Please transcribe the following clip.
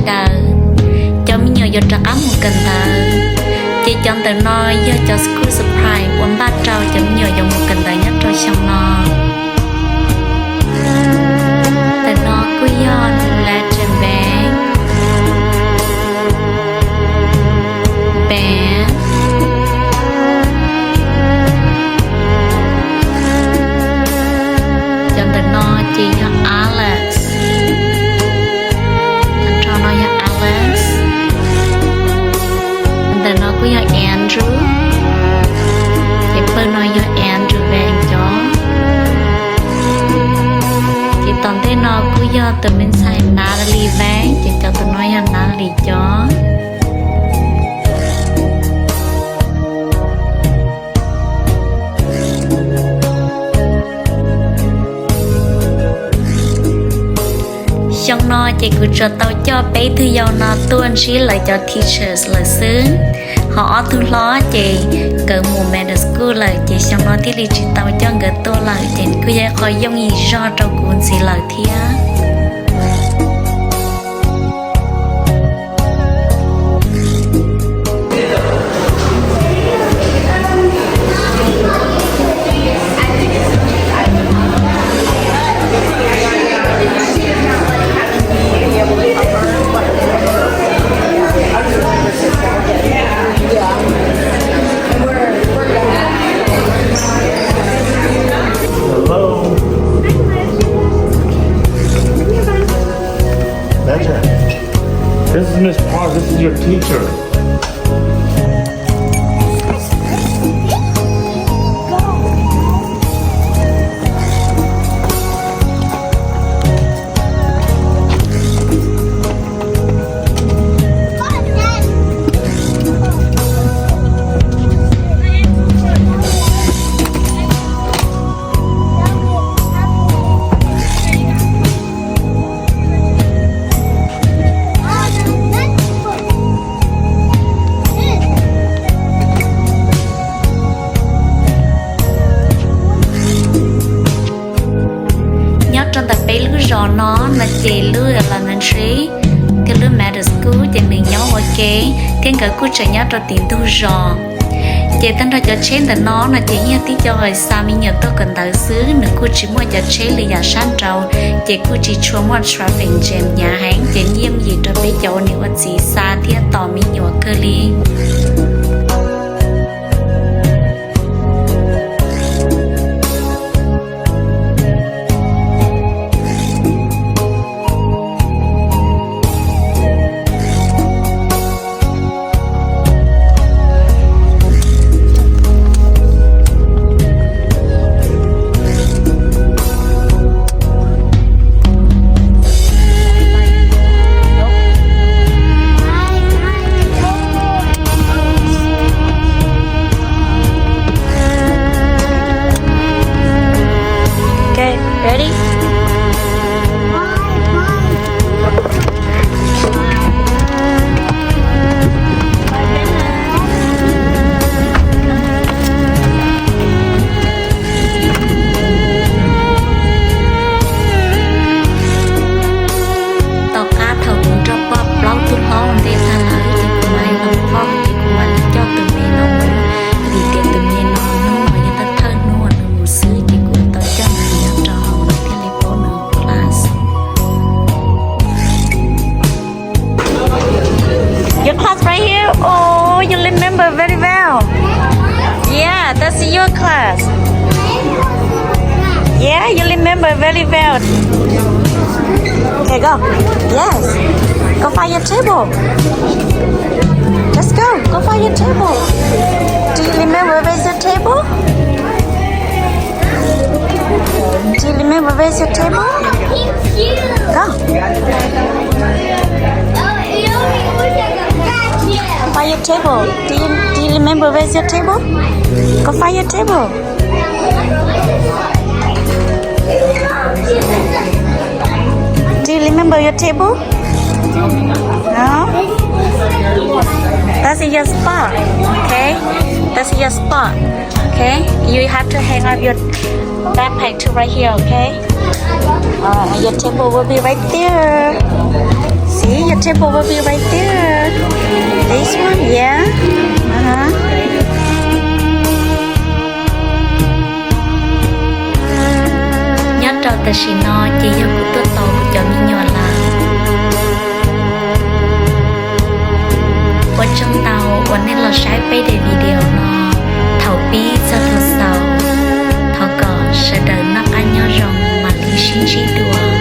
ntawd, cov me nyuam yuav rov qab mus kawm ntawv. Ces cov ntawm no yog cov school supplies uas npaj rau cov me nyuam yuav mus kawm ntawv nyob rau xyoo no. Ntawm no kuj yog Latin Bank, bank. Cov ntawm no ces yog Alex. Ntawm no yog Alex. Ntawm no kuj yog Andrew. Ces pawg no yog Andrew Bank cov. Ces tom ntej no kuj yog tus me ntxhais Natalie Bank, ces cov tus no yog Natalie cov. Xyoo no ces kuv tsuas tau coj peb tug yau no tuaj ntsib lawv cov teachers lawm xwb. Ho ob tug hlob ces nkawd mus middle school lawm, ces xyoo no thiaj li tsis tau coj nkawd tuaj lawm, ces kuj yog ib qho yooj yim zog rau kuv ntxiv lawm thiab. Hello. This is Miss Park. This is your teacher. Nyob rau ntawm peb lub zos no no ces lub elementary thiab lub middle school ces nws nyob ua ke, thiab nkawd kuj tseem nyob rau tim ntug zos. Ces tag nrho cov tsheb ntawm no no ces yog tib co xa me nyuam tuaj kawm ntawv xwb, nws kuj tsis muaj cov tsheb li yam sab nraud, ces kuj tsis tshua muaj traffic jam hnyav heev, ces yooj yim rau peb cov ua niam ua txiv xa thiab tos me nyuam kawg li. Okay, ready? Tom qab thaum kuv nrog poj plaub tug hlob ua ntej tag lawm ces kuv mam li los phoj, ces kuv mam li coj tus me no mus, vim tias tus me no hnub no yog thawj thawj hnub uas nws mus xwb, ces kuv tau coj nws nyob rau hauv nws thiaj li paub nws class. Your class right here? Oh, you remember very well. Yeah, that's your class. Yeah, you remember very well. Okay, go. Yes. Go find your table. Let's go. Go find your table. Do you remember where's your table? Do you remember where's your table? Go. Find your table. Do you, do you remember where's your table? Go find your table. Do you remember your table? No? That's your spot, okay? That's your spot, okay? You have to hang up your backpack to right here, okay? Uh, your table will be right there. See? This one, yeah. Nyob rau tam sim no ces yog kuv tuaj tos kuv cov me nyuam lawm. Ua tsaug ntau uas nej los saib peb daim video no thaum pib txog thaum xaus. Thov kom sawv daws noj qab nyob zoo mam li sib ntsib dua.